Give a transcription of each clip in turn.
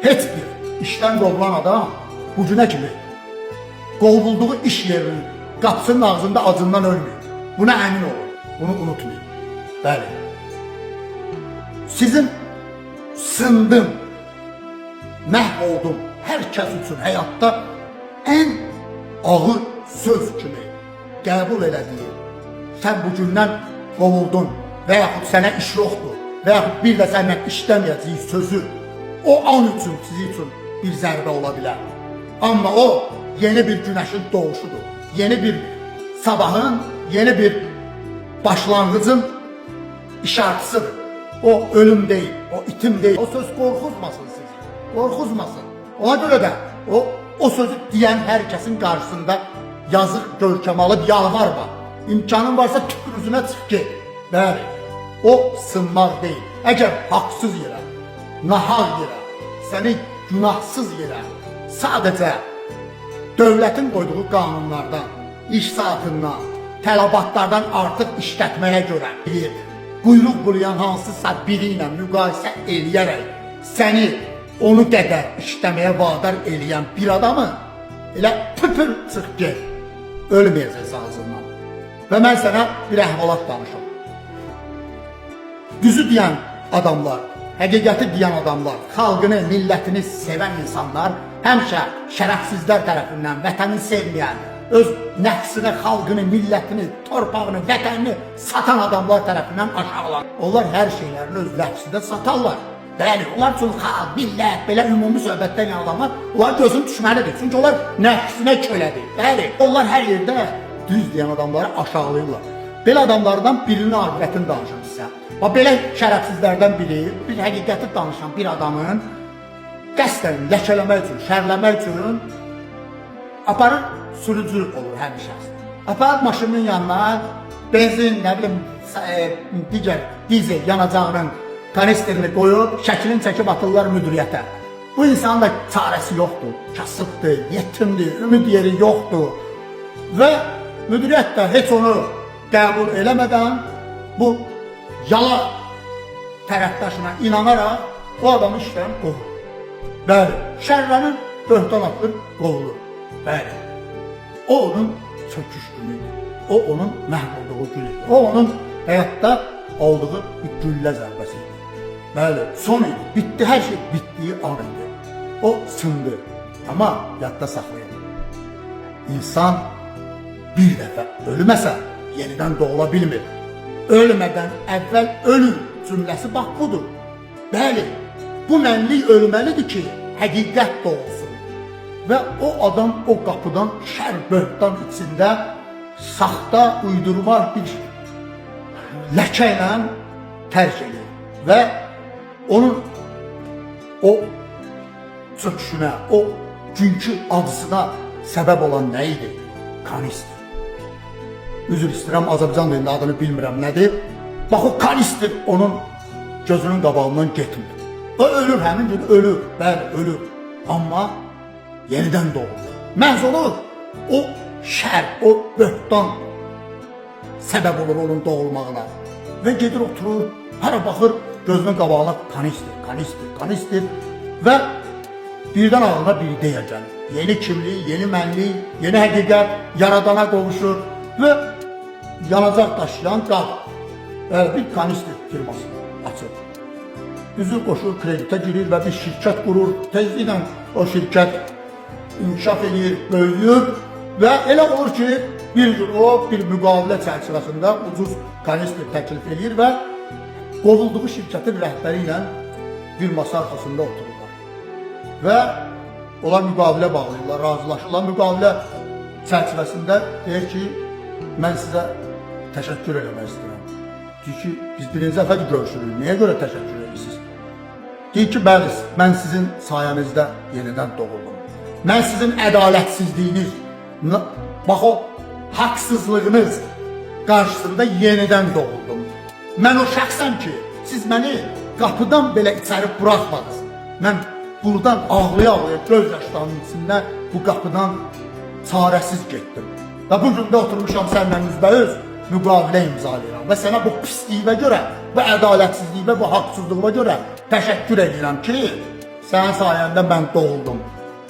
Heç bir işdən qovulan adam bu günə kimi qovulduğu iş yerinin qapısının ağzında acından ölməyib. Buna əmin olun. Bunu unutmayın. Bəli. Sizin sındım, məhv oldum hər kəs üçün həyatda ən ağır söz kimi qəbul elədiyi, sən bu gündən qovuldun və yaxud sənə iş yoxdur və yaxud bir də səninlə işləməyəcəyik sözü o an üçün sizi üçün bir zərbə ola bilər. Amma o yeni bir günəşin doğuşudur. Yeni bir sabahın, yeni bir başlanğıcın işarəsidir. O ölüm deyil, o itim deyil. O söz qorxuzmasın sizi. Qorxuzmasın. Ona görə də o sözü deyən hər kəsin qarşısında yazıq görkəm alıb yalvarma. İmkanın varsa tüpür üzünə çıx get. Bəli. O sınmaq deyil. Əgər haqsız yerə, nahaq yerə, səni günahsız yerə sadəcə dövlətin qoyduğu qanunlardan, iş saatından, tələbatlardan artıq işlətməyə görə bir quyruq bulayan hansısa biri ilə müqayisə eləyərək səni onu qədər işləməyə vadar eləyən bir adamı elə püpür çıx get. Ölməyəcəksən ağzından. Və mən sənə bir əhvalat danışım. Düzü deyən adamlar, həqiqəti deyən adamlar, xalqını, millətini sevən insanlar həmişə şərəfsizlər tərəfindən vətənini sevməyən, öz nəfsinə, xalqını, millətini, torpağını, vətənini satan adamlar tərəfindən aşağılanır. Onlar hər şeylərini öz nəfsində satarlar. Bəli, onlar üçün xalq, millət, belə ümumi söhbətdən adamlar, onlar gözün düşmənidir. Çünki onlar nəfsinə kölədir. Bəli, onlar hər yerdə düz deyən adamları aşağılayırlar. Belə adamlardan birinin aqibətini danışım sizə. Bax belə şərəfsizlərdən biri, bir həqiqəti danışan bir adamın qəsdən ləkələmək üçün, şərləmək üçün aparır, sürücü olur həmişə. Aparır maşının yanına benzin, nə bilim, digər dizel yanacağının kanisterini qoyub, şəklini çəkib atırlar müdiriyyətə. Bu insanın da çarəsi yoxdur, kasıbdır, yetimdir, ümid yeri yoxdur. Və müdiriyyət də heç onu qəbul eləmədən bu yala tərəfdaşına inanaraq o adamı işdən qovur. Bəli, şərlənir, böhtan atılır, qovulur. Bəli. O onun çöküş günü idi. O onun məhv olduğu gün idi. O onun həyatda aldığı bir güllə zərbəsi idi. Bəli, son idi. Bitdi, hər şey bitdiyi an idi. O sındı. Amma yadda saxlayın. İnsan bir dəfə ölməsə yenidən doğula bilmir. Ölmədən əvvəl ölün cümləsi bax budur. Bəli, bu mənlik ölməlidir ki, həqiqət doğulsun. Və o adam o qapıdan şər böhtan içində saxta, uydurma bir ləkə ilə tərk edir. Və onun o çöküşünə, o günkü acısına səbəb olan nə idi? Kanister. Üzr istəyirəm, Azərbaycan dilində adını bilmirəm nədir. Bax o kanister onun gözünün qabağından getmir. O ölür, həmin gün ölür, bəli ölür. Amma yenidən doğulur. Məhz olur o şər, o böhtan səbəb olur onun doğulmağına. Və gedir oturur, hara baxır gözünün qabağına kanister, kanister, kanister və birdən ağlına bir ideya gəlir. Yeni kimlik, yeni mənlik, yeni həqiqət yaradana qovuşur və yanacaq daşıyan qab, bir kanister firması açır. Üzür qoşur, kreditə girir və bir şirkət qurur. Tezliklə o şirkət inkişaf eləyir, böyüyür və elə olur ki, bir gün o bir müqavilə çərçivəsində ucuz kanister təklif eləyir və qovulduğu şirkətin rəhbəri ilə bir masa arxasında otururlar. Və onlar müqavilə bağlayırlar, razılaşırlar. Müqavilə çərçivəsində deyir ki, mən sizə təşəkkür eləmək istəyirəm. Deyir ki, biz birinci dəfədir görüşürük, niyə görə təşəkkür edirsiniz? Deyir ki, bəli, mən sizin sayənizdə yenidən doğuldum. Mən sizin ədalətsizliyiniz, bax o haqsızlığınız qarşısında yenidən doğuldum. Mən o şəxsəm ki, siz məni qapıdan belə içəri buraxmadınız. Mən buradan ağlaya-ağlaya göz yaşlarının içində bu qapıdan çarəsiz getdim. Və bu gün də oturmuşam səninlə üzbəüz müqavilə imzalayıram və sənə bu pisliyimə görə, bu ədalətsizliyimə, bu haqsızlığıma görə təşəkkür edirəm ki, Sənin sayəndə mən doğuldum.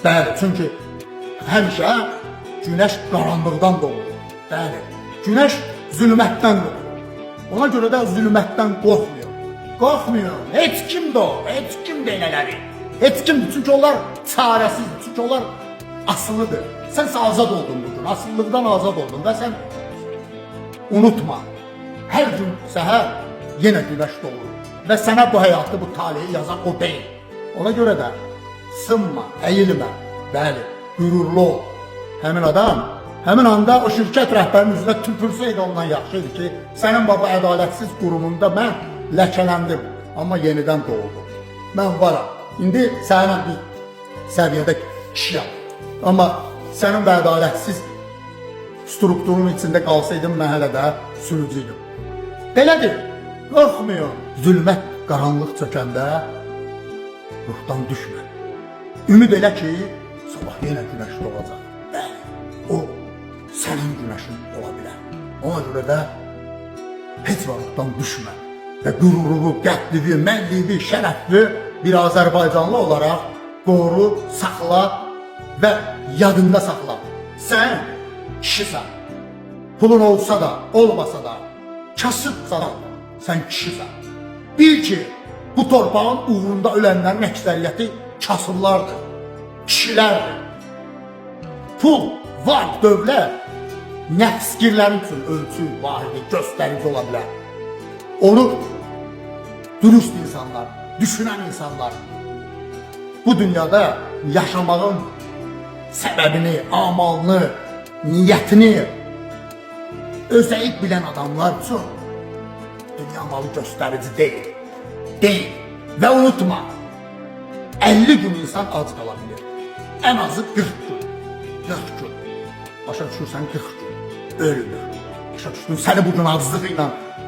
Bəli, çünki həmişə günəş qaranlıqdan doğulur. Bəli, günəş zülmətdən doğulur. Ona görə də zülmətdən qorxmuyor. Qorxmuyor. Heç kimdir o, heç kimdir elələri. Heç kimdir, çünki onlar çarəsizdir, çünki onlar asılıdır. Sənsə azad oldun bugün, asılılıqdan azad oldun və sən unutma. Hər gün səhər yenə günəş doğur və sənə bu həyatı, bu taleyi yazan o deyil. Ona görə də sınma, əyilmə. Bəli, qürurlu ol. Həmin adam həmin anda o şirkət rəhbərinin üzünə tüpürsəydi ondan yaxşı idi ki, sənin baba ədalətsiz qurumunda mən ləkələndim, amma yenidən doğuldum. Mən varam. İndi səninlə bir səviyyədə kişiyəm. Amma sənin bu ədalətsiz strukturun içində qalsaydım mən hələ də sürücü idim. Belədir. Qorxmuyor. Zülmət, qaranlıq çökəndə ruhdan düşmə. Ümid elə ki, sabah yenə günəş doğacaq. Bəli, o sənin günəşin ola bilər. Ona görə də heç vaxt ruhdan düşmə və qürurunu, qətlini, mənliyini, şərəfli bir Azərbaycanlı olaraq qoru, saxla və yadında saxla. Sən kişisən. Pulun olsa da, olmasa da, kasıbsa da, sən kişisən. Bil ki, bu torpağın uğrunda ölənlərin əksəriyyəti kasıblardır, kişilərdir. Pul, var, dövlət nəfsgirlərin üçün ölçü, vahidi, göstərici ola bilər. Onu dürüst insanlar, düşünən insanlar bu dünyada yaşamağın səbəbini, amalını, niyyətini özəyib bilən adamlar üçün dünya malı göstərici deyil. Deyil. Və unutma, 50 gün insan ac qala bilir. Ən azı 40 gün. 40 gün. Başa düşürsən 40 gün. Ölmür. Başa düşdün? Səni bu gün aclığı ilə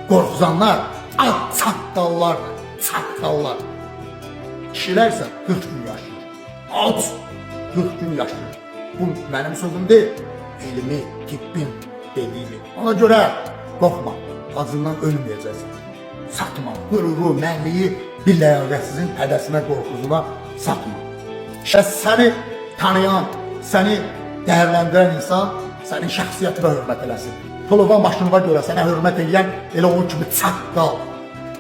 qorxuzanlar ac çaqqallardır. Çaqqallar. Kişilər isə 40 gün yaşayır. Ac 40 gün yaşayır. Bu mənim sözüm deyil. Elmi, tibbin dediyidir. Ona görə qorxma. Acından ölməyəcəksən. Satma. Qüruru, mənliyi bir ləyaqətsizin hədəsinə, qorxusuna satma. Və səni tanıyan, səni dəyərləndirən insan sənin şəxsiyyətinə hörmət eləsin. Puluva, maşınına görə sənə hörmət eləyən elə onun kimi çaqqal.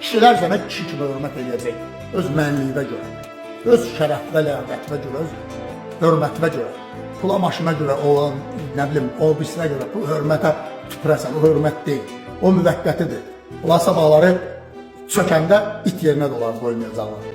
Kişilər sənə kişi kimi hörmət eləyəcək. Öz mənliyinə görə, öz şərəfinə, ləyaqətinə görə, öz hörmətinə görə. Pula, maşına görə olan, nə bilim, o birisinə görə bu hörmətə tüpürəsən, o hörmət deyil. O müvəqqətidir. Onlar sabahları çökəndə it yerinə dolar qoymayacaqlar.